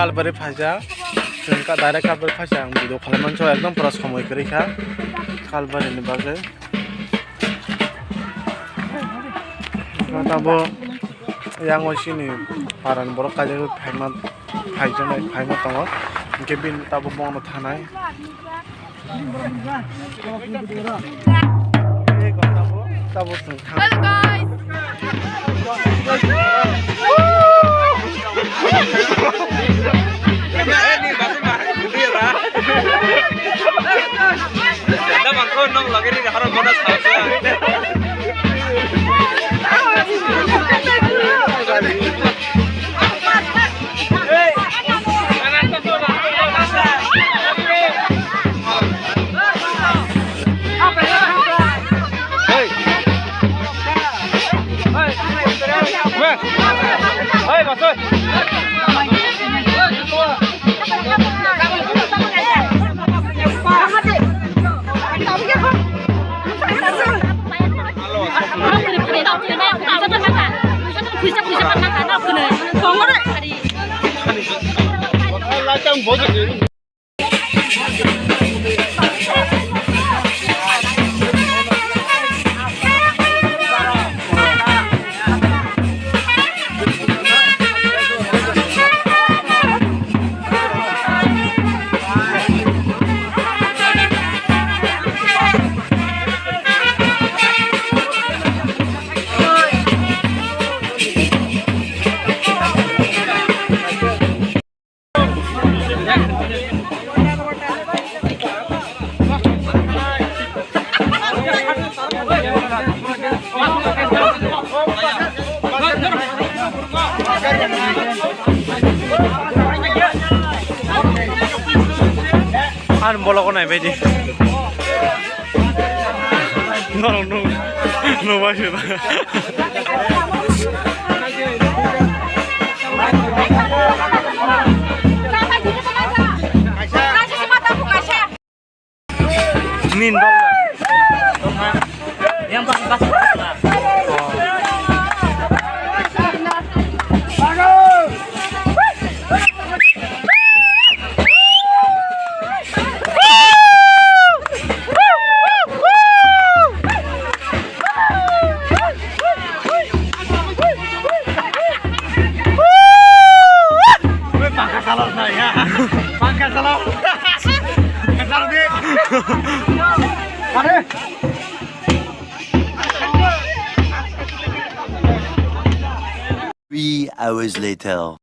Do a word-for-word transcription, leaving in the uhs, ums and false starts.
Kalbari phaijak, chwng ka direct Kalbari phaijak, ang video khalai mansa, ekdom pura somoi kwrwi kha Kalbari ni bagwi. Tabo yang o chini para ni borok kaijak phaima, phaijaknai, phaima tongo, hinkhe bini tabo bono thanai. Hello, guys. Ang bologo naibaidi. Norok nuk, nukbai se ba. Min bang. Yang bang bang. Pangka salok na ya. Pangka salok. Ketar di. Are. Three hours later.